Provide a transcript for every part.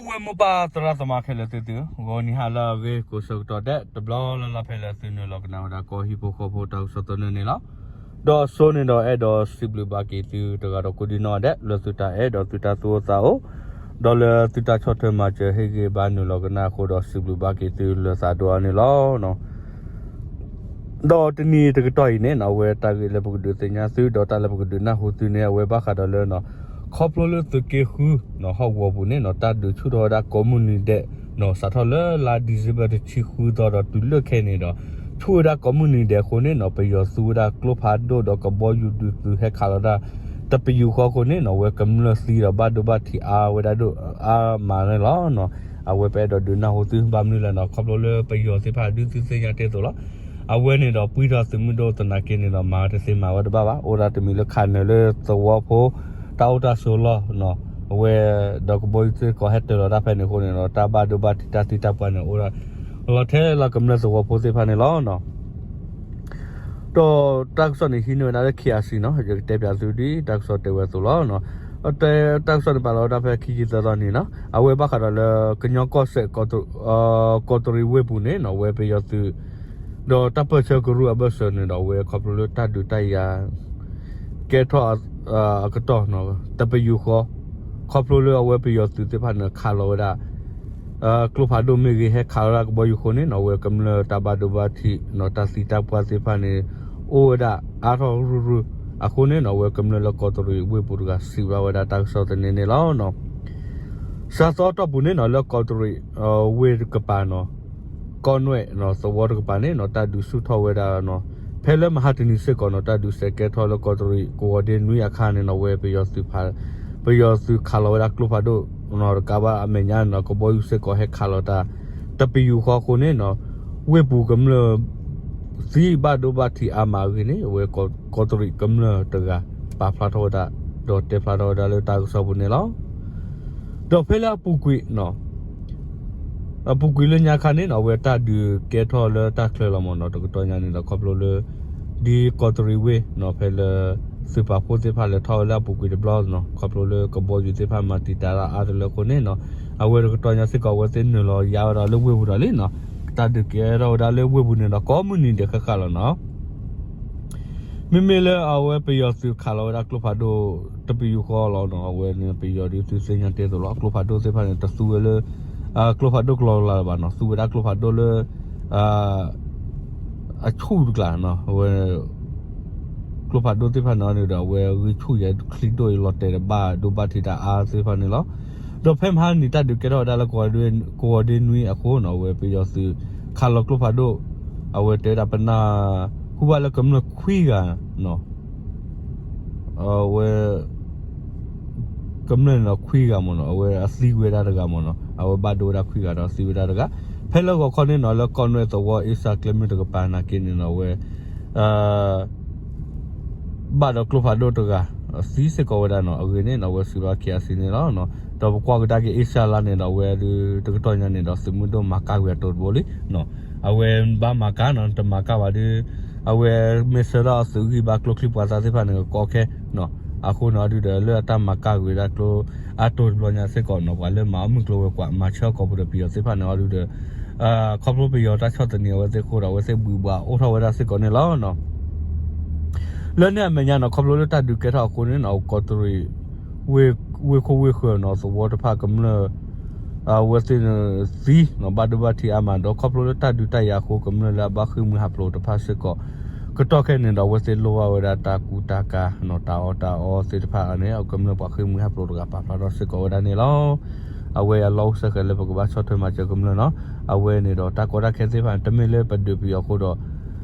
ဝဲမိၢ်ပၢ်သရၣ်သမါခဲလၢာ်သ့ၣ်သု, ဂီၤနံၤဟါလၢအဂ့ၤကိးဆၢကတီၢ်ဒဲး တဘျီလၢ်လၢ်ဖဲလၢသုနုာ်လီၤကနၣ်ဝဲဒၣ်ကီၢ်ဟံၣ်ဖိဃီဖိတၢ်ကစီၣ်သနၢၣ်န့ၣ်လီၤ. ဒီးအစိန့ၣ်ဒီးအဲၣ်ဒိးစံးဘျုးဘၣ်က့ၤသုတဂၤဒီးကိးဒံနီၢ်ဒဲး လၢသုတၢ်အဲၣ်ဒီးသုတၢ်သူၣ်အိၣ်သးအိၣ်, ဒီးလၢသုတၢ်ဆီၣ်ထွဲမၤစၢၤဟ့ၣ်ဂံၢ်ဘါနုာ်လီၤကနၣ်အဃိဒီးစံးဘျုးဘၣ်က့ၤသုလၢသးဒိၣ်အါန့ၣ်လီၤ. ဒီးတနံၤတကတီၢ်အံၤန့ၣ်နီၣ် အဝဲတၢ်ဂ့ၢ်လၢပကဒုးသ့ၣ်ညါသု ဒီးတၢ်လၢပကဒုးနၢ်ဟူသုန့ၣ် အဝဲဘၣ်ဃးဒီးလၢနီၣ် ခီဖျိလၢသုးက့ဃုနီၣ် ဟီၣ်ကဝီၤပူၤန့ၣ်နီၣ် တၢ်ဒုးဆူၣ်ထီၣ်ဝဲဒၣ်ကိးမုၢ်နံၤဒဲးနီၣ် စးထီၣ်လၢလါ December တဆံဃုသီဒီးတုၤလၢခဲအံၤန့ၣ်ဒီး ဆူၣ်ဝဲဒၣ်ကိးမုၢ်နံၤဒဲးအဃိန့ၣ်နီၣ် ပယီၤသူဝဲဒၣ်ကျိဖးဒိၣ်ဒီးကဘီယူၤဒုးသုးဟဲခးလီၤဒၣ် တပယူာ်ဃီအဃိန့ၣ်နီၣ် အဝဲကမျၢၢ်သံဒီးဘၣ်ဒိဘၣ်ထံးအါဝဲဒၣ်ဒိၣ်အါမးန့ၣ်လီၤ. အဝဲပအဲၣ်ဒိးဒုးနၢ်ဟူသုဘၣ်မနုၤလဲၣ်နီၣ် ခီဖျိလၢပယီၤသ့ၣ်တဖၣ်ဒုးသုးသ့ၣ်ညါတ့ၢ်အသိးလီၤ. အဝဲန့ၣ်ဒီးပှံၢ်ထီၣ်သုးမုၢ်ဒိၣ်သနာ်က့န့ၣ်ဒီး မၤတသ့မၤဝဲတဘၣ်ဘၣ် အိၣ်ဒၣ်တမံၤလၢခးနၢၤလၢသဝီဖိ တၢ်အိၣ်တၢ်ဆိးလီၢ်နီၣ် အဝဲဒီးကဘီယူၤစ့ၢ်ကီးဟဲတၢၤလီၤဒၣ်ဖဲန့ၣ်အဃိန့ၣ်ဒီး တၢ်ဘၣ်ဒိဘၣ်ထံးတၢ်သံတၢ်ပှၢ်န့ၣ် အိၣ်ဒၣ်လီၤထဲလၢကမျၢၢ်သဝီဖိသ့ၣ်တဖၣ်န့ၣ်လီၤ. ဒီးတၢ်ကစီၣ်န့ၣ်ဟံးန့ၢ်ဝဲဒၣ်လၢ ခ့အါစံနီၣ် ယကတဲပၠးသုဒ်တၢ်ကစီၣ်တဲဝဲအသိးလီၤ. တၢ်ကစီၣ်န့ၣ်ပာ်လီၤဝဲဒၣ်ဖဲခံဆံသၢသီန့ၣ်နီၣ် အဝဲဘၣ်ဃးဒီးလၢ ကညီကီၢ်စဲၣ် ကီးတရံးဝ့ၢ်ပူၤန့ၣ်နီၣ် အဝဲပယီၤသုး ဒီးတၢ်ပၢၢ်ဆၢကရူၢ်အဘၢၣ်စၢၤန့ၣ်ဒီး အဝဲခီဖျိလၢတၢ်ဒုးတၢ်ယၤ ကဲထီၣ်အကတီၢ် တပယူာ်ဃီ ခီဖျိလၢအဝဲပယီၤသုးသ့ၣ်တဖၣ်န့ၣ် ခးလီၤဝဲဒၣ် ကျိဖးဒိၣ်မ့ၢ်ဂ့ၤ ဟဲခးလီၤဒၣ်ကဘီယူၤအဃိန့ၣ်နီၣ် အဝဲကမျၢၢ်တၢ်ဘၣ်ဒိဘၣ်ထံးနီၣ် တၢ်သံတၢ်ပှၢ်သ့ၣ်တဖၣ်န့ၣ် အိၣ်ဝဲဒၣ်အါထီၣ်ရုၢ်ရုၢ်အဃိန့ၣ်နီၣ် အဝဲကမျၢၢ်လၢကီးတရံးဝ့ၢ်ပူၤတဂၤစံးဘၣ်ဝဲဒၣ်တၢ်ကစီၣ်သန့န့ၣ်လီၤ. စှၤသီအတီၢ်ပူၤန့ၣ်နီၣ် လၢကီးတရံး ဝ့ၢ်တကပၤနီၣ် ကီးနွဲၣ်သဝီတကပၤန့ၣ်နီၣ် တၢ်ဒုးဆူၣ်ထီၣ်ဝဲဒၣ်နီၣ် ဖဲလၢမဟါတနံၤစ့ၢ်ကီးနီၣ် တၢ်ဒုးစဲးကဲထီၣ်လၢကီးတရံးကဝီၤဒ့နွံအခါန့ၣ်နီၣ် အဝဲပယီၤသုး ပယီၤသုးခးလီၤဝဲဒၣ်ကျိဖးဒိၣ်နီၣ်တကးဘၣ်အမဲာ်ညါနီၣ် ကဘီယူၤစ့ၢ်ကီးဟဲခးလီၤတၢ် တပယူာ်ဃီအဃိန့ၣ်နီၣ် ဝ့ၢ်ပူၤကမျၢၢ် သံဘၣ်ဒိဘၣ်ထံးအါမးအဂ့ၢ်န့ၣ် အဝဲကီးတရံးကမျၢၢ်တဂၤ ပာ်ဖျါထီၣ်ဝဲဒၣ် ဒီးတဲဖျါထီၣ်ဝဲဒၣ်လၢတၢ်ကစီၣ်ပူၤန့ၣ်လီၤ. ဒီးဖဲလၢအပူၤကွံာ် အပူၤကွံာ်လၢညါခါန့ၣ်နီၣ် အဝဲတၢ်ဒုးကဲထီၣ်လၢတၢ်ချၢလီၤမ့ၢ်နီၣ် တကတီၢ်ညါန့ၣ်ဒီး ခီဖျိလၢ ဒ်ကီးတရံးဝ့ၢ်နီၣ် ဖဲလၢ သုးပာ်ဖှိၣ်သ့ၣ်တဖၣ်လဲၤထီၣ်ဝဲလၢအပူၤကွံာ်တဘျီနီၣ် ခီဖျိလၢကဘီယူၤသ့ၣ်တဖၣ်မၤတံာ်တာ်ဒၣ်အါတလၢအဃိန့ၣ်နီၣ် အဝဲတကတီၢ်ညါစ့ၢ်ကီး အဝဲသ့ၣ်နုာ်လီၤယါဝဲဒၣ်လၢဝ့ၢ်ပူၤဒီးလံနီၣ် တၢ်ဒုးကဲထီၣ်ဝဲဒၣ်လၢဝ့ၢ်ပူၤန့ၣ်ဒီး ကိးမုၢ်နံၤဒဲးဃၣ်ဃၣ်လီၤနီၣ် မ့မ့ၢ်လၢအဝဲပယီၤသုးခးလီၤဝဲဒၣ်ကျိဖးဒိၣ် တပယူာ်ဃီလီၤနီၣ် အဝဲန့ၣ်ပယီၤဒုးသုးသ့ၣ်ညါတ့ၢ်အသိးလီၤ အကျိဖးဒိၣ်သ့ၣ်တဖၣ်န့ၣ် တသူဝဲလၢ ကျိဖးဒိၣ်ကလီကလီလၢၤဘၣ်နီၣ် သူဝဲဒၣ်ကျိဖးဒိၣ်လၢ အဆူၣ်တကျါနီၣ် အဝဲ ကျိဖးဒိၣ်သ့ၣ်တဖၣ်န့ၣ်ဒီး အဝဲဂံၢ်ဆူၣ်ယဲၢ်ချံဒိၣ်အံၤလီၤတဲာ်ဒီးဘၣ်ဒိဘၣ်ထံးတၢ်အါသ့ၣ်တဖၣ်န့ၣ်လီၤ. ဒီးဖဲမဟါတနံၤတၢ်ဒုးကဲထီၣ်ဝဲဒၣ်လၢ ကဝီၤဒ့နွံအဃိနီၣ် အဝဲပယီၤသုး ခးလီၤကျိဖးဒိၣ် အဝဲတဲဝဲဒၣ်ပနၢ် ဟူဘၣ်လၢကမျၢၢ်ခွံဂၤနီၣ် အဝဲ ကမျၢၢ်န့ၣ်ဒီးခွံဂၤမ့ၢ်နီၣ် အဝဲအသံဝဲဒၣ်တဂၤမ့ၢ်နီၣ် အဝဲဘၣ်ဒိဝဲဒၣ်ခွံဂၤဒီးသံဝဲဒၣ်တဂၤ ဖဲလၢဂီၤခီန့ၣ်နီၣ် လၢကီးနွဲၣ်သဝီ အ့ရှါကျဲမုၢ်တကပၤနာ်က့န့ၣ်နီၣ် အဝဲ ဘၣ်ဒီးကျိဖးဒိၣ်တဂၤ သံစ့ၢ်ကီးဝဲဒၣ်နီၣ် အဂ့ၢ်န့ၣ်နီၣ် အဝဲစံးဘၣ် ခ့အါစံန့ၣ်လီၤ. ဒီးပကွၢ်ကဒါက့ၤ အ့ရှါလါန့ၣ်ဒီး အဝဲဒုးတကတီၢ်ညါန့ၣ်ဒီး သုးမုၢ်ဒိၣ်မၤကၣ်ကွံာ်အတိၤတဘိလံနီၣ် အဝဲဘၣ်မၤကၣ်နီၣ် တမၤကၣ်ဘၣ်ဒီး အဝဲမ့ၢ်ဆၢထၢၣ်အသုးဂံၢ်ဘါကျိချံပှၤသးသ့ၣ်တဖၣ်န့ၣ် ကကီခဲနီၣ် အဃိန့ၣ်အီၤဒုးဒီး လၢအတၢ်မၤကၣ်ကွံာ်ဝဲဒၣ်ကျိအတိၤတဘျီညါစ့ၢ်ကီးနီၣ် ပှၤလၢမၤအီၣ်မုၢ်ကျိၤဝဲၤကွာ် မၤဆၢကီးပူၤဒီးပယီၤသ့ၣ်တဖၣ်န့ၣ်အီၤဒုးဒီး ခီဖျိပယီၤတၢ်ဆီၣ်သနံးအဝဲသ့ၣ်အဃိဒီး အဝဲသ့ၣ်ဘှံးဘှးအိၣ်ထီၣ်ဝဲဒၣ်စ့ၢ်ကီးန့ၣ်လီၤ. လၢန့ၣ်အမဲာ်ညါနီၣ် ခီဖျိလၢတၢ်ဒုးကဲထီၣ်အဃိန့ၣ်နီၣ် ကီးတရံး ဝ့ၢ်ခိၣ်ဝ့ၢ်ဃၢၤနီၣ် သဝီတဖၣ်ကမျၢၢ် အဝဲသ့ၣ်သံနီၣ် ဘၣ်ဒိဘၣ်ထံးအါမးဒီး ခီဖျိလၢတၢ်ဒုးတၢ်ယၤအဃိ ကမျၢၢ်လၢအဘၣ်ဃ့ၢ်မှံဟးဖျိးတဖၣ်စ့ၢ်ကီး ကတီၢ်ခဲအံၤန့ၣ်ဒီး အဝဲသ့ၣ်လိၣ်ဘၣ်ဝဲဒၣ်တၢ်ကူတၢ်ကၤနီၣ် တၢ်အီၣ်တၢ်အီသ့ၣ်တဖၣ်န့ၣ် ကမျၢၢ်ပှၤဃ့ၢ်မှံဟးဖျိးတဂၤပာ်ဖျါထီၣ်စ့ၢ်ကီးဝဲဒၣ်န့ၣ်လီၤ. အဝဲအလီၢ်အိၣ်ဆၢဃဲၤလၢပကဘၣ်ဆီၣ်ထွဲမၤစၢၤကမျၢၢ်နီၣ် အဝဲန့ၣ်ဒီးတၢ်ကီတၢ်ခဲသ့ၣ်တဖၣ်န့ၣ် တမ့ၢ်လၢပဒုးပယီၤအဃိဒီး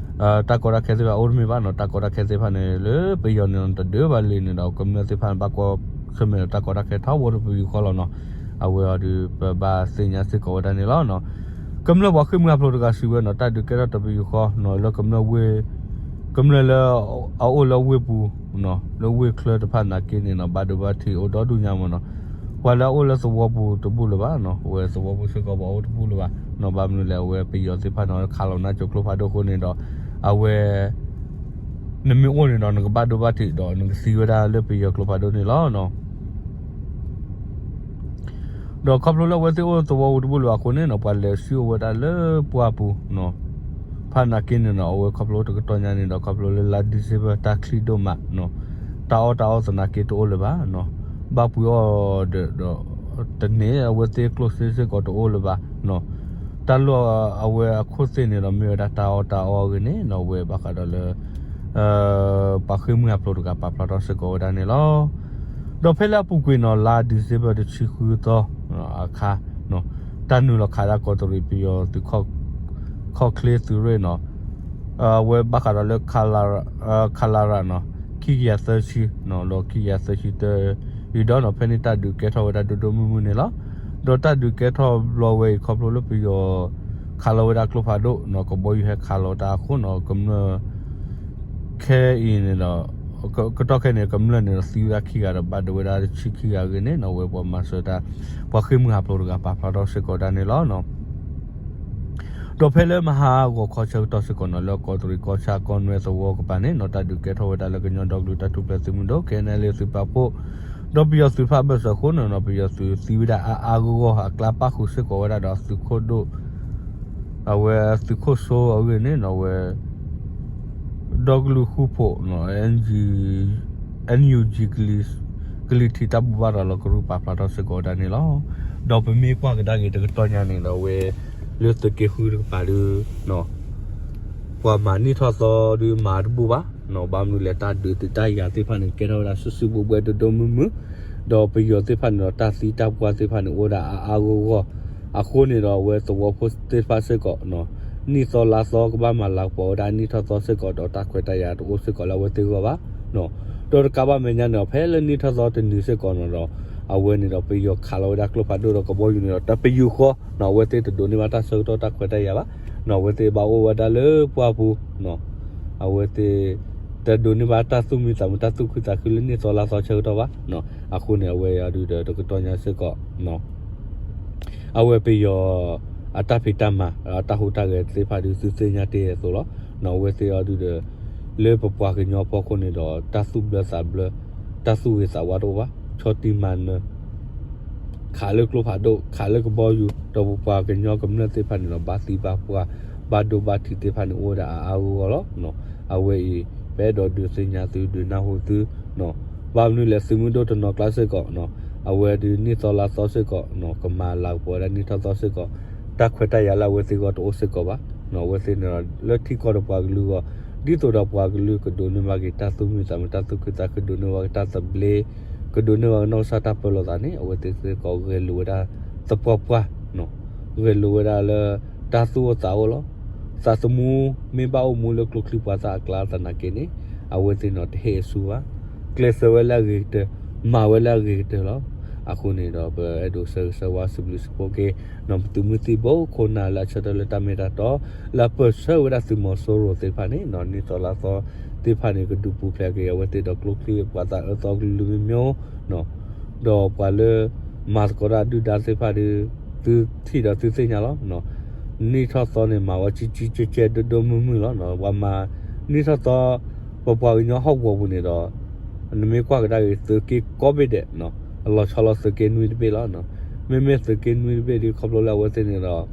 တၢ်ကီတၢ်ခဲသ့ၣ်တဖၣ်အိၣ်တမ့ၢ်ဘၣ်နီၣ် တၢ်ကီတၢ်ခဲသ့ၣ်တဖၣ်န့ၣ် လၢပယီၤန့ၣ်တဒုးဘၣ်လံန့ၣ်ဒီး ကမျၢၢ်သ့ၣ်တဖၣ်န့ၣ် ဘၣ်ကွၢ်ဆၢၣ်မဲာ်ဒီးတၢ်ကီတၢ်ခဲထီဘိတပယူာ်ဃီလီၤနီၣ် အဝဲအီၤဒုးပဘၣ်သ့ၣ်ညါစ့ၢ်ကီးဝဲဒၣ်န့ၣ်လီၤ. ကမျၢၢ်ပှၤဃ့ၢ်မှံဟးဖျိးတဂၤစံးဝဲနီၣ် တၢ်ဒုးကဲထီၣ်တပယူာ်ဃီနီၣ် လၢကမျၢၢ်ဝ့ၢ် ကမျၢၢ်လၢ အအိၣ်လၢဝ့ၢ်ပူၤ လၢဝ့ၢ်ချၢတဖၣ်နာ်က့န့ၣ်နီၣ် ဘၣ်ဒိဘၣ်ထံးအိၣ်ဒီဒူၣ်ညါမ့ၢ်နီၣ် ပှၤလၢအအိၣ်လၢသဝီပူၤတဘူၣ်လၢၤဘၣ်နီၣ် အဝဲသဝီပူၤစ့ၢ်ကီးပှၤအိၣ်တဘူၣ်လၢၤဘၣ်နီၣ် ဘၣ်မနုၤလဲၣ် အဝဲပယီၤသ့ၣ်တဖၣ်န့ၣ် ခးလီၤနါစိၤကျိဖးဒိၣ်အဃိန့ၣ်ဒီး အဝဲ နမ့ၢ်အိၣ်န့ၣ်ဒီး နကဘၣ်ဒိဘၣ်ထံးဒီး နကသံဝဲဒၣ်လၢပယီၤကျိဖးဒိၣ်န့ၣ်လီၤ. ဒီးခီဖျိလၢအဝဲသ့ၣ်အိၣ်သဝီပူၤတဘူၣ်လၢၤဘၣ်အဃိန့ၣ်နီၤ ပှၤလဲၤဆူအဝဲဒၣ်လၢပှၢ်ပူၤနီၤ, ဖးနာ်က့န့ၣ်နီၤ အဝဲခီဖျိတကတီၢ်ညါန့ၣ်ဒီး ခီဖျိလၢလါ December တၢ်ချံဒိၣ်မးနီၤ, တၢ်အီၣ်တၢ်အီသနာ်က့တအိၣ်လၢၤဘၣ်နီၤ, ဘၣ်ပှ့ၤအီၣ်ဒီး တန့ၢ်အဝဲသ့ၣ်ကျိၣ်စ့စ့ၢ်ကီးတအိၣ်လၢၤဘၣ်နီၤ, တၢ်လီၢ်အဝဲအခိၣ်သ့ၣ်န့ၣ်ဒီး မ့ၢ်ဝဲဒၣ်တၢ်အီၣ်တၢ်အီအဂ့ၢ်န့ၣ်နီၤ အဝဲဘၣ်ဃးဒီးလၢ ပှၤဃ့ၢ်မှံဟးဖျိးတဂၤပာ်ဖျါထီၣ်စ့ၢ်ကီးဝဲဒၣ်န့ၣ်လီၤ. ဒီးဖဲလၢအပူၤကွံာ်နီၤ လါ December တဆံဃုသီအခါနီၤ, တၢ်နုာ်လီၤခးဒၣ်ကီးတရံးပယီၤသုး ခီၣ်ချ့သုးရ့ၣ်နီၤ, အဝဲဘၣ်ဃးဒီးလၢ ခလရ နီၤ, ခံကယၤသၢဆံနီၤ, ဒီးခံကယၤသၢဆံတၢ အံၤဒီးနီၤ ဖဲန့ၣ်တၢ်ဒုးကဲထီၣ်ဝဲဒၣ်ဒိၣ်ဒိၣ်မုၢ်မုၢ်န့ၣ်လီၤ. ဒီးတၢ်ဒုးကဲထီၣ်ဘျီဝဲအံၤ ခီဖျိလၢပယီၤခးလီၤဝဲဒၣ်ကျိဖးဒိၣ်နီၤ, ကဘီယူၤဟဲခးလီၤတၢ်အဃိနီၤ, ကမျၢၢ် ခဲအံၤန့ၣ်ဒီး ကတီၢ်ခဲအံၤန့ၣ် ကမျၢၢ်န့ၣ်ဒီးသံဝဲဒၣ်ခံဂၤဒီး ဘၣ်ဒိဝဲဒၣ်တဆံခံဂၤအဂ့ၢ်န့ၣ်နီၤ, အဝဲပှၤမၤစၢၤတၢ် ပှၤဃ့ၢ်မှံဟးဖျိးတဂၤပာ်ဖျါထီၣ်စ့ၢ်ကီးဒၣ်န့ၣ်လီၤ. ဒီးဖဲလၢမဟါဂီၤခီဆၢကတီၢ်စ့ၢ်ကီးနီၤ လၢကီးတရံးကီၢ်ဆၣ်ကီၢ်နွဲသဝီကပၤန့ၣ်နီၤ တၢ်ဒုးကဲထီၣ်ဝဲဒၣ်လၢကညီဒီကလုာ်တၢ်ထူၣ်ဖျဲးသုးမုၢ်ဒိၣ် KNLA သုးပာ်ဖှိၣ် ဒီးပယီၤသုးတဖၣ်အဘၢၣ်စၢၤအဃိန့ၣ်နီၤ ပယီၤသုးသံဝဲဒၣ်အါအါဂီၢ်ဂီၢ် အကျါပၣ်ဃုာ်စ့ၢ်ကီးဝဲဒၣ်ဒီးသုးခိၣ်ဒိၣ် အဝဲသုးခိၣ်စိအဂ့ၢ်န့ၣ်နီၤ အဝဲ ဒီကလုာ်ဃူဖိးနီၤ NUG ကလံၤထံးတၢ်ဘိးဘၣ်ရၤလီၤကရူၢ်ပာ်ဖျါထီၣ်စ့ၢ်ကီးဝဲဒၣ်န့ၣ်လီၤ. ဒီးပမ့ၢ်ကွၢ်ကဒါက့ၤတကတီၢ်ညါန့ၣ်ဒီး အဝဲ လၢသုးက့ဃုတကပၤဒီး ပှၤမၤနံၣ်ထီၣ်သီဒီးမၤတဘူၣ်ဘၣ်နီၤ, ဘၣ်မနုၤလဲၣ်တၢ်ဒုးသုးတၢ်ယၤသ့ၣ်တဖၣ်န့ၣ် ကဲထီၣ်ဝဲဒၣ်စုစုဘှဲဘှဲဒိၣ်ဒိၣ်မုၢ်မုၢ်, ဒီးပယီၤသ့ၣ်တဖၣ်န့ၣ်ဒီး တၢ်သံတၢ်ပှၢ်သ့ၣ်တဖၣ်န့ၣ် အိၣ်ဝဲဒၣ်အါအါဂီၢ်ဂီၢ်, အဃိန့ၣ်ဒီးအဝဲသဝီဖိသ့ၣ်တဖၣ်စ့ၢ်ကီး နံၣ်သီလါသီကဘၣ်မၤလၤကပီၤဝဲဒၣ်နံၣ်ထီၣ်သီစ့ၢ်ကီးဒီးတၢ်ခွဲးတၢ်ယာ်တအိၣ်စ့ၢ်ကီးလၢအဝဲသ့ၣ်ဂီၢ်ဘၣ်နီၤ, ဒီးတကးဘၣ်မဲာ်ညါန့ၣ်ဒီး ဖဲလၢနံၣ်ထီၣ်သီတနုာ်စ့ၢ်ကီးန့ၣ်ဒီး အဝဲန့ၣ်ဒီးပယီၤခးလီၤဝဲဒၣ်ကျိဖးဒိၣ်ဒီးကဘီယူၤန့ၣ်ဒီး တၢ်ပယူာ်ဃီနီၤ, အဝဲသ့ၣ်တဒိးန့ၢ်ဘၣ်တၢ်ဆၢကတီၢ်တၢ်ခွဲးတၢ်ယာ်ဘၣ်နီၤ, အဝဲသ့ၣ်ဘၣ်အိၣ်ဝဲဒၣ်လၢပှၢ်ပူၤနီၤ, အဝဲသ့ၣ် တဒိးန့ၢ်ဘၣ်တၢ်သူၣ်မံသးမုာ်တၢ်သူၣ်ခုသးခုလၢနံၣ်သီလါသီဆၢကတီၢ်ဘၣ်နီၤ, အဃိန့ၣ် အဝဲအံၤဒုးဒီးတကတီၢ်ညါစ့ၢ်ကီး အဝဲပယီၤ အတၢ်ဖံးတၢ်မၤ အတၢ်ဟူးတၢ်ဂဲၤသ့ၣ်တဖၣ်ဒုးသုသ့ၣ်ညါတ့ၢ်အသိးလီၤ. အဝဲသ့ၣ်အံၤဒုးဒီး လၢပပှၤကညီအဖီခိၣ်န့ၣ်ဒီး တၢ်သူၣ်ဘျၢသးဘျၢ တၢ်သူၣ်ဂ့ၤသးဝါတအိၣ်ဘၣ်, ဆီၣ်တံၢ်မၤနၢၤ ခးလၢကျိဖးဒိၣ် ခးလၢကဘီယူၤ ဒီးပပှၤကညီကမျၢၢ်သ့ၣ်တဖၣ်န့ၣ်ဒီး ဘၣ်သံဘၣ်ပှၢ် ဘၣ်ဒိဘၣ်ထံးသ့ၣ်တဖၣ်န့ၣ် အိၣ်ဝဲဒၣ်အါအါဂီၢ်ဂီၢ်လီၤ. အဝဲအံၤ ပအဲၣ်ဒိးဒုးသ့ၣ်ညါသု ဒုးနၢ်ဟူသု ဘၣ်မနုၤလဲၣ် သုးမုၢ်ဒိၣ်တနီၤကျါစ့ၢ်ကီး အဝဲဒုးနံၣ်သီလါသီစ့ၢ်ကီး ကမၤလၤကပီၤဝဲဒၣ်နံၣ်ထီၣ်သီစ့ၢ်ကီး တၢ်ခွဲးတၢ်ယာ်လၢအဝဲသ့ၣ်ဂီၢ်တအိၣ်စ့ၢ်ကီးဘၣ်. အဝဲသ့ၣ်န့ၣ်ဒီး လၢထံကီၢ်ဒီးပှၤကလုာ်အဂီၢ် ဒ်သိးဒီးပှၤကလုာ်ကဒိးန့ၢ်ဘၣ်က့ၤတၢ်သူၣ်မံသးမုာ် တၢ်သူၣ်ခုသးခု ဒိးန့ၢ်ဘၣ်က့ၤတၢ်သဘျ့ ကဒိးန့ၢ်ဘၣ်က့ၤနီၢ်ကစၢ်တၢ်ပၢလီၤသးန့ၣ် အဝဲသ့ၣ်စ့ၢ်ကီးဂဲၤလိာ်ဝဲဒၣ်သပှၢ်ပှၢ် ဂဲၤလိာ်ဝဲဒၣ်လၢ တၢ်သူၣ်အိၣ်သးအိၣ်လီၤ. သးသမူမ့ၢ်ဘၣ်အိၣ်မူလၢကျိချံပှၤသၣ်အကျါသနာ်က့န့ၣ် အဝဲသ့ၣ်န့ၣ်တဟ့ၣ်အဆူၣ်ဘၣ်. ကျဲးစၢးဝဲလၢအဂ့ၤကတၢၢ် မၤဝဲလၢအဂ့ၤကတၢၢ်လီၤ. အဃိန့ၣ်ဒီး ပအဲၣ်ဒိးဆၢဂ့ၤဆၢဝါစံးဘျုးစံးဖှိၣ်က့ၤ နီၢ်ပသုးမုၢ်သံၣ်ဘိခိၣ်နၢ်လၢအဆၢထၢၣ်လၢတၢ်မ့ၢ်တၢ်တီ လၢအပၢၢ်ဆၢဝဲဒၣ်သုးမီၤစိရိၤသ့ၣ်တဖၣ်န့ၣ် နံၣ်သီလါသီသ့ၣ်တဖၣ်န့ၣ် ကဒုးပူၤဖျဲးက့ၤအဝဲသ့ၣ်ဒီးကျိချံပှၤသၣ်အၢသီကလုာ်မ့ၢ်မ့ၢ် ဒီးပှၤလၢ မၤသကိးတၢ်ဒုၣ်ဒါသ့ၣ်တဖၣ်ဒီး သုထံၣ်ဒီးသုသ့ၣ်ညါလီၤ. နံၣ်ထီၣ်သီန့ၣ် မၤဝဲကၠံကၠံကၠဲကၠဲဒိၣ်ဒိၣ်မုၢ်မုၢ်လီၤ. ပှၤမၤ နံၣ်ထီၣ်သီ ပပှၤကညီဟီၣ်ကဝီၤပူၤန့ၣ်ဒီး နမ့ၢ်ကွၢ်ကဒါက့ၤသုးက့ကိးဘ့ၣ်ဒဲး အလီၤဆီလီၤသုးက့နွံတဘ့ၣ်လီၤ. မ့မ့ၢ်သုးက့နွံတဘ့ၣ်ဒီး ခီဖျိလၢအဝဲသ့ၣ်န့ၣ်ဒီး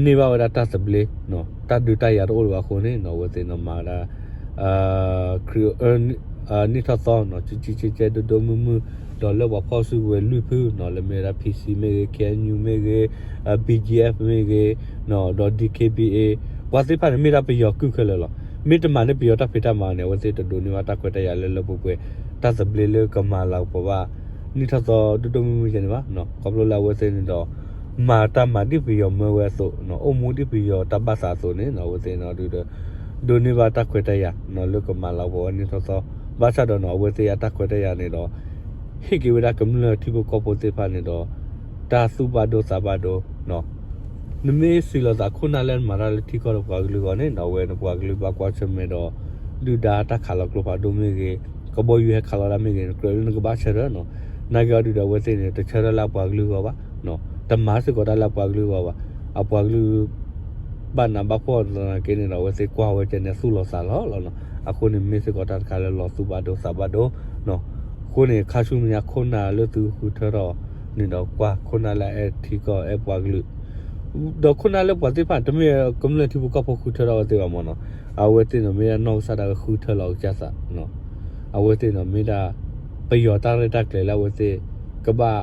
န့ၢ်ဘၣ်ဝဲဒၣ်တၢ်သဘျ့ တၢ်ဒုးတၢ်ယၤတအိၣ်လၢၤဘၣ်အဃိန့ၣ် အဝဲသ့ၣ်န့ၣ်မၤဝဲဒၣ် ခရံာ် နံၣ်ထီၣ်သီ ကၠံကၠံကၠဲကၠဲဒိၣ်ဒိၣ်မုၢ်မုၢ် ဒီးလၢပှၤဖီၣ်စုကဝဲၤလွံၢ်ဖု လၢမ့ၢ်ဝဲဒၣ် P C မ့ၢ်ဂ့ၤ K N U မ့ၢ်ဂ့ၤ B G F မ့ၢ်ဂ့ၤ ဒီး D K B A ပှၤသ့ၣ်တဖၣ်န့ၣ် မ့ၢ်ဒၣ်ပယီၤကုၢ်ခဲလၢာ်လီၤ. မ့ၢ်တမၤန့ၢ်ပယီၤတၢ်ဖံးတၢ်မၤန့ၣ် အဝဲသ့ၣ်တဒိးန့ၢ်ဘၣ်တၢ်ခွဲးတၢ်ယာ်လၢလၢပှဲၤပှဲၤ တၢ်သဘျ့လၢကမၤလၤကပီၤဘၣ် နံၣ်ထီၣ်သီဒိၣ်ဒိၣ်မုၢ်မုၢ်ယဲန့ၣ်ဘၣ်. ခီဖျိလၢအဝဲသ့ၣ်န့ၣ်ဒီး မၤတၢ်မၤဒ်ပယီၤမၢဝဲအသိး အိၣ်မူဒ်ပယီၤတၢ်ဘၣ်သးအသိးန့ၣ် အဝဲသ့ၣ်န့ၣ်ဒီး ဒိးန့ၢ်ဘၣ်တၢ်ခွဲးတၢ်ယာ် လၢကမၤလၤကပီၤဝဲနံၣ်ထီၣ်သီ ဘၣ်ဆၣ်ဒီးန့ၣ် အဝဲသ့ၣ်အတၢ်ခွဲးတၢ်ယာ်န့ၣ်ဒီး ဟ့ၣ်က့ၤဝဲဒၣ်ကမျၢၢ်ထံဖိကီၢ်ဖိသ့ၣ်တဖၣ်န့ၣ်ဒီး တၢ်သူၣ်ဘၣ်ဒိသးဘၣ်ဒိ နမ့ၢ်စံးလီၤသးခိၣ်နၢ်လၢနမၤတၢ်လၢထံကီၢ်ဒီးပှၤကလုာ်အဂီၢ်န့ၣ် အဝဲန့ၣ်ပှၤကလုာ်ဘၣ်ကွၢ်ဆၢၣ်မဲာ်ဒီး ဒုၣ်ဒါတၢ်ခးလီၤကျိဖးဒိၣ်မ့ၢ်ဂ့ၤ ကဘီယူၤဟဲခးလီၤတၢ်မ့ၢ်ဂ့ၤ ကြၢးလၢနကဘၣ်ဆၢထၢၣ်နီၤ. နာ်က့အီၤဒုးဒီးအဝဲသ့ၣ်န့ၣ် တဆၢထၢၣ်လၢအပှၤကလုာ်အဂီၢ်ဘၣ်, တမၤစ့ၢ်ကီးတၢ်လၢအပှၤကလုာ်အဂီၢ်ဘၣ်. အပှၤကလုာ် ဘၣ်နးဘၣ်ဖှီၣ်သနာ်က့န့ၣ်ဒီး အဝဲသ့ၣ်ကွၢ်ဝဲကဲန့ၣ်သူၣ်လီၤသးလီၤလီၤနီၤ. အဃိန့ၣ်မ့ၢ်စ့ၢ်ကီးတၢ်တခါလၢလီၤသူၣ်ဘၣ်ဒိသးဘၣ်ဒိနီၤ. အဃိန့ၣ် ခါဆူမဲာ်ညါခိၣ်နၢ်လၢသုဃုထၢထီၣ် န့ၣ်ဒီးကွၢ်ခိၣ်နၢ်လၢအအဲၣ်ထံကီၢ်အဲၣ်ပှၤကလုာ်, ဒီးခိၣ်နၢ်လၢပှၤသ့ၣ်တဖၣ် တမ့ၢ်ကမျၢၢ်ထံဖိကီၢ်ဖိဃုထၢထီၣ်အဝဲသ့ၣ်ဘၣ်မ့ၢ်နီၤ, အဝဲသ့ၣ်န့ၣ်မ့ၢ်ဒၣ်နီၢ်ကစၢ်ဒၣ်ဃုထၢလီၤကစၢ်သး, အဝဲသ့ၣ်န့ၣ်မ့ၢ်ဒၣ် ပယီၤတၢ်ရဲၣ်တၢ်ကျဲၤလၢအဝဲသ့ၣ် ကဘၣ်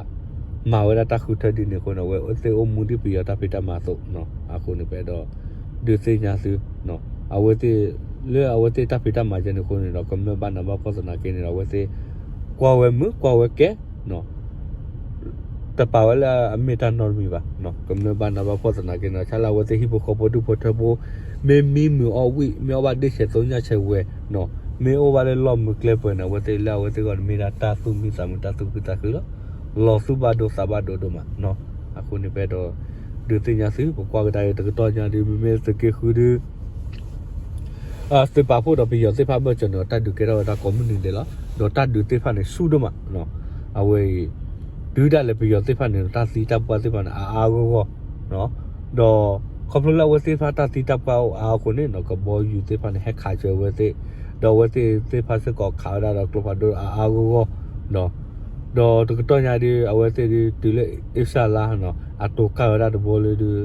မၤဝဲဒၣ်တၢ်ဃုထၢဒ်န့ၣ်အဃိန့ၣ် အဝဲသ့ၣ်အိၣ်မူဒ်ပယီၤတၢ်ဖံးတၢ်မၤအသိး, အဃိန့ၣ်ပအဲၣ်ဒိး ဒုးသ့ၣ်ညါသု, အဝဲသ့ၣ် လၢအဝဲသ့ၣ်တၢ်ဖံးတၢ်မၤကဲန့ၣ်အဃိန့ၣ်ဒီး ကမျၢၢ်ဘၣ်နးဘၣ်ဖှီၣ်သနာ်က့န့ၣ်ဒီး အဝဲသ့ၣ် ကွၢ်ဝဲမုာ်ကွၢ်ဝဲကဲ တပာ်ဝဲလၢအမ့ၢ်တၢ်နီတမံၤဘၣ်, ကမျၢၢ်ဘၣ်နးဘၣ်ဖှီၣ်သနာ်က့န့ၣ်ဒီး ဆါလၢအဝဲသ့ၣ်ဟံၣ်ဖိဃီဖိဒူၣ်ဖိထၢဖိ မ့ၢ်မံမုာ်အီၣ်ဝံၣ် မ့ၢ်အီၣ်ဘၣ်ဒ့ၣ်ဆဲးသိညၣ်ဆဲးဝဲၤ, မ့ၢ်အိၣ်ဘၣ်လၢလီၢ်မုာ်ကျဲပှဲၤန့ၣ် အဝဲသ့ၣ်လၢအဝဲသ့ၣ်ဂီၢ်န့ၣ် မ့ၢ်ဒၣ်တၢ်သူၣ်မံသးမုာ်တၢ်သူၣ်ခုသးခုလီၤ. လီၤသူၣ်ဘၣ်ဒိသးဘၣ်ဒိဒိၣ်မး, အဃိန့ၣ်ပအဲၣ်ဒိး ဒုးသ့ၣ်ညါသု ပကွၢ်ကဒါက့ၤတကတီၢ်ညါဒ်မ့မ့ၢ်သုးက့ဃုဒုး သုးပာ်ဖှိၣ်ဒီးပယီၤသ့ၣ်တဖၣ်ဘၢၣ်စၢၤန့ၣ်ဒီး တၢ်ဒုးကဲထီၣ်ဝဲဒၣ်ကိးမုၢ်နံၤဒဲးလီၤ. ဒီးတၢ်ဒုးသ့ၣ်တဖၣ်န့ၣ်ဆူၣ်ဒိၣ်မး, အဝဲအံၤ တုၤဒၣ်လဲာ်ပယီၤသ့ၣ်တဖၣ်န့ၣ်ဒီး တၢ်သံတၢ်ပှၢ်သ့ၣ်တဖၣ်န့ၣ် အါအါဂီၢ်ဂီၢ်, ဒီးခီဖျိလၢအဝဲသ့ၣ်တဖၣ်တၢ်သံတၢ်ပှၢ်အိၣ်အါအဃိန့ၣ်ဒီး ကဘီယူၤသ့ၣ်တဖၣ်န့ၣ် ဟဲခးစၢၤဝဲသ့ၣ်, ဒီးအဝဲသ့ၣ်သ့ၣ်တဖၣ်စ့ၢ်ကီးခးဝဲဒၣ်ဒီးကျိဖးဒိၣ်အါအါဂီၢ်ဂီၢ်, ဒီးတကတီၢ်ညါဒ်အဝဲသ့ၣ်ဒ်တုၤလၢအ့ၣ်စၢ်လါ အတိၤကၢ်ဝဲဒၣ်တဘိလၢဒုး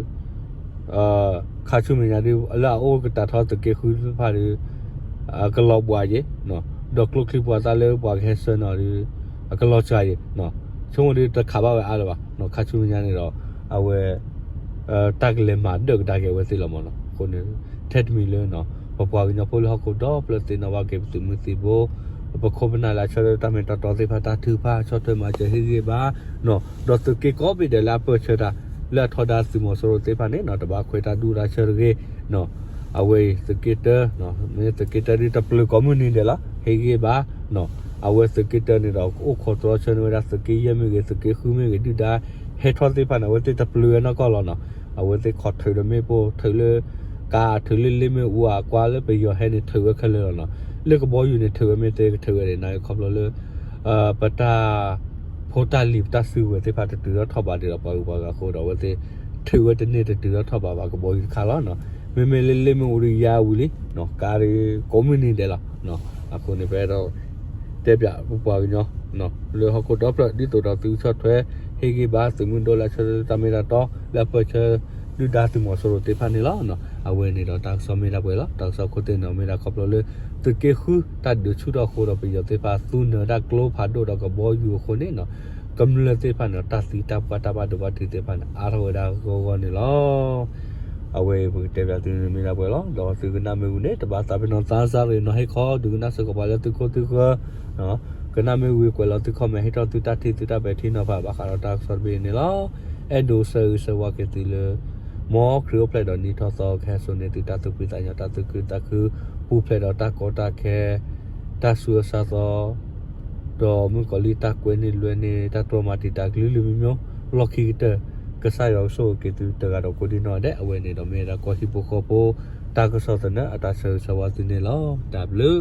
ခါဆူမဲာ်ညါဒ် လၢအအိၣ်ကတၢၢ်ထီၣ်သုးက့ဃုသ့ၣ်တဖၣ်ဒီး အကလီၤဘှးယ့ၤ, ဒီးကျိချံပှၤသၣ်လၢပှၤကဟဲဆှၢန့ၣ်ဒီး အကလီၤစှၤယ့ၤ, ဆိကမိၣ်ဒ်တခးဘၣ်ဝဲအါလၢၤဘၣ်, ခါဆူမဲာ်ညါန့ၣ်ဒီး အဝဲ တၢ်ကလဲၤမၤဒၢၣ်ကဒါက့ၤအဝဲသ့ၣ်လီၤမ့ၢ်နီၤ. အဃိန့ၣ် ထဲတမံၤလၢ ပပှၤကညီဖိလၢဟီၣ်ခိၣ်ဒီဖျၢၣ်သ့ၣ်နီၣ်ဘၣ်က့ၤပသုးမုၢ်သံၣ်ဘိ ပခိၣ်ပနၢ်လၢအဆၢထၢၣ်တၢ်မ့ၢ်တၢ်တီသ့ၣ်တဖၣ် တၢ်ထုကဖၣ်ဆီၣ်ထွဲမၤစၢၤဟ့ၣ်ဂံၢ်ဘါ, ဒီးသုးက့ကိးဘ့ၣ်ဒဲးလၢအပၢၢ်ဆၢတၢ် လၢအထီဒါသုးမီၤစိရိၤသ့ၣ်တဖၣ်န့ၣ်နီၤ တဘၣ်ခွဲးတၢ်ဒူၣ်တၢ်ဆၢတဂ့ၤ, အဝဲအံၤသုးက့တၢ မ့ၢ်သုးက့တၢဒ်တပျုာ်ကိးမုၢ်နံၤဒဲးလီၤ ဟ့ၣ်ဂံၢ်ဘါ, အဝဲသုးက့တၢန့ၣ်ဒီး အိၣ်ခိးတြီဆၢန့ၢ်ဝဲဒၣ်သုးက့ယဲၢ်မ့ၢ်ဂ့ၤ သုးက့ဃုမ့ၢ်ဂ့ၤ ဒုၣ်ဒါဟဲထီၣ်သ့ၣ်တဖၣ်န့ၣ် အဝဲသ့ၣ်တပျုာ်ဝဲနီၢ်ကီၢ်လီၤနီၤ. အဝဲသ့ၣ်ခိးထုးဒီးမ့ၣ်ပိၢ် ထုးလၢ ကါ ထုးလၢလ့မ့ၣ်အူအကွါလၢပယီၤဟဲန့ၣ် ထုးဝဲခဲလၢာ်လီၤနီၤ. လၢကဘီယူၤန့ၣ် ထုးဝဲမ့ၢ်သ့ကထုးဝဲန့ၣ် နာ်က့ခီဖျိလၢ ပတၢ်ဖိတၢ်လံၤပတၢ်စုကဝဲၤသ့ၣ်တဖၣ်တတုၤထီၣ်ထီၣ်ဘးဒံးဒီးပှၤဂုၤပှၤဂၤအဃိဒီး အဝဲသ့ၣ်ထုးဝဲတန့ၢ်တတုၤထီၣ်ထီၣ်ဘးဘၣ် ကဘီယူၤတခါလီၤနီၤ. မ့မ့ၢ်လၢလ့မ့ၣ်အူဒုးယါဝံၤလံ ကါဒုးကိးမုၢ်နံၤဒဲးလီၤ. အဃိန့ၣ် ပအဲၣ်ဒိး တဲပၠးပပှၤကညီ လၢဟီၣ်ခိၣ်ဒီဖျၢၣ် ဒ်သိးဒီးသုဆီၣ်ထွဲ ဟ့ၣ်ဂံၢ်ဘါသုးမုၢ်ဒိၣ်လၢအဆၢထၢၣ်တၢ်မ့ၢ်တၢ်တီ လၢအပၢၢ်ဆၢ ဒုၣ်ဒါသုးမီၤစိရိၤသ့ၣ်တဖၣ်န့ၣ်လီၤ. အဝဲန့ၣ်ဒီးတၢ်ကစီၣ်မ့ၢ်ဒၣ်ပှဲၤလီၤ. တၢ်ကစီၣ်ခိၣ်သ့ၣ်န့ၣ် မ့ၢ်ဒၣ်ခီဖျိလၢ သုးက့ဃု တၢ်ဒုးဆူၣ်ထီၣ်အဃိဒီး ပယီၤသ့ၣ်တဖၣ်သူနၢၤဒၣ်ကျိဖးဒိၣ်ဒီးကဘီယူၤအဃိန့ၣ် ကမျၢၢ်သ့ၣ်တဖၣ်န့ၣ် တၢ်သံတၢ်ပှၢ်တၢ်ဘၣ်ဒိဘၣ်ထံးသ့ၣ်တဖၣ်န့ၣ် အါထီၣ်ဝဲဒၣ်ဂီၢ်ဂီၢ်န့ၣ်လီၤ. အဝဲပကတဲပၠးသုန့ၣ်မ့ၢ်ဒၣ်ပှဲၤလီၤ. ဒီးသုကနၣ်မ့ၢ်ဝံၤန့ၣ် တဘၣ်သးပ့ၤနီၣ်သးစၢ်ရ့ၣ်နီၤ ဟ့ၣ်ခီဒုးကနၣ်စ့ၢ်ကီးပှၤလၢသုခိၣ်သုဃၢၤ ကနၣ်မ့ၢ်ဝံၤကွဲးလီၤသု comment ဟ့ၣ်ထီၣ်သုတၢ်ထံၣ်သုတၢ်ပဲာ်ထံနီၤဖး ဘၣ်ဃးဒီးတၢ်ကစီၣ်တဘ့ၣ်န့ၣ်လီၤ. အဲၣ်ဒိးဆၢဂ့ၤဆၢဝါက့ၤသုလၢ မ်ခရံာ်အိၣ်ဖျဲၣ်ဒီးနံၣ်ထီၣ်သီ ကဟဲစိာ်န့ၢ်သုတၢ်သူၣ်ဖှံသးညီ တၢ်သူၣ်ခုသးခု ပူၤဖျဲးဒီးတၢ်ကီတၢ်ခဲ တၢ်ဆူးအစၢ်သီ ဒီးမုၣ်ကီၤလံၢ်တၢ်ကွဲန့ၢ်လွဲန့ၢ် တၢ်တြီမၤတံာ်တာ်ကလုာ်လုာ်မံၤမံၤ လီၢ်ခံကတၢၢ် ကစၢ်ယွၤကဆိၣ်ဂ့ၤက့ၤသုတဂၤဒီးကိးဒံၣ်နီၣ်ဒဲး အဝဲန့ၣ်ဒီးမ့ၢ်ဝဲဒၣ်ကီၢ်ဟံၣ်ဖိဃီဖိ တၢ်ကစီၣ်သနၢၣ်အတၢ်ဆၢဂ့ၤဆၢဝါသုန့ၣ်လီၤ. တၢ်ဘျုး